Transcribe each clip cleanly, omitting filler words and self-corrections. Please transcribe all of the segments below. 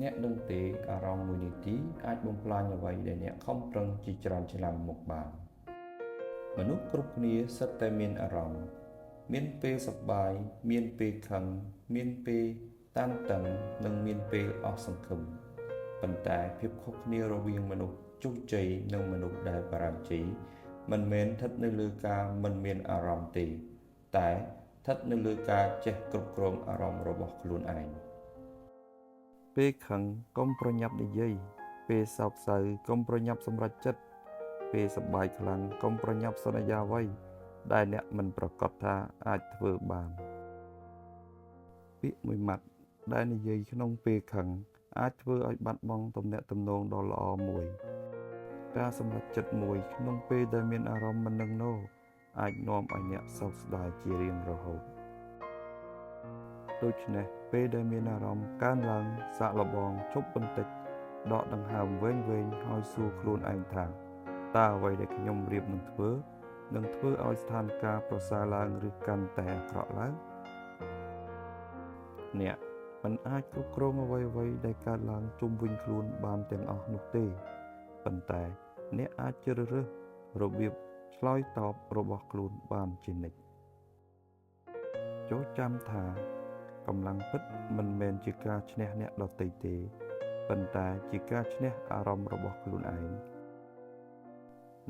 អ្នកដឹងទេអារម្មណ៍មួយនាទីអាចបំផ្លាញអ្វីដែលអ្នកខំប្រឹងជាច្រើនឆ្នាំមកបានមនុស្សគ្រប់គ្នាសុទ្ធតែមានអារម្មណ៍មានពេលសប្បាយមានពេលខឹងមានពេលតានតឹងនិងមានពេលអស់សង្ឃឹមប៉ុន្តែភាពខុសគ្នារវាងមនុស្សជោគជ័យនិងមនុស្សដែលបរាជ័យមិនមែនស្ថិតនៅលើការមិនមានអារម្មណ៍ទេតែស្ថិតនៅលើការចេះគ្រប់គ្រងអារម្មណ៍របស់ខ្លួនឯងពេលខឹងកុំប្រញាប់និយាយពេលសោកសៅកុំប្រញាប់សម្រេចចិត្តពេលសប្បាយខ្លាំងកុំប្រញាប់សន្យាអ្វីដែលអ្នកមិនប្រាកដថាអាចធ្វើបានពាក្យមួយម៉ាត់ដែលនិយាយក្នុងពេលខឹងអាចធ្វើឲ្យបាត់បង់ទំនាក់ទំនងដ៏ល្អមួយការសម្រេចចិត្តមួយក្នុងពេលដែលមានអារម្មណ៍មិននឹងណអាចនាំឲ្យអ្នកសោកស្ដាយជារៀងរហូតដូច្នេះពេលដែលមានអារម្មណ៍កើនឡើងសាកល្បងឈប់បន្តិចដកដង្ហើមវែងៗហើយសួរខ្លួនឯងថាតើអ្វីដែលខ្ញុំរៀបនឹងធ្វើនឹងធ្វើឲ្យស្ថានភាពប្រសើរឡើងឬកាន់តែអាក្រក់ឡើងអ្នកមិនអាចគ្រប់គ្រងអ្វីៗដែលកើតឡើងជុំវិញខ្លួនបានទាំងអស់នោះទេប៉ុន្តែអ្នកអាចជ្រើសរើសរបៀបឆ្លើយតបរបស់ខ្លួនបានជានិច្ចចូលចាំថាកម្លាំងពិតមិនមែនជាការឈ្នះអ្នកដទៃទេប៉ុន្តែជាការឈ្នះអារម្មណ៍របស់ខ្លួនឯង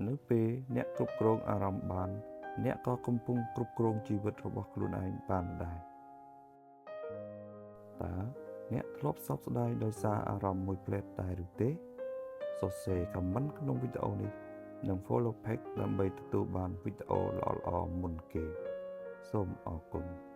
នៅពេលអ្នកគ្រប់គ្រងអារម្មណ៍បានអ្នកក៏កំពុងគ្រប់គ្រងជីវិតរបស់ខ្លួនឯងបានដែរតើអ្នកធ្លាប់សោកស្ដាយដោយសារអារម្មណ៍មួយភ្លែតដែរឬទេសរសេរ comment ក្នុងវីដេអូនេះនិង follow page ដើម្បីទទួលបានវីដេអូល្អៗមុនគេសូមអរគុណ។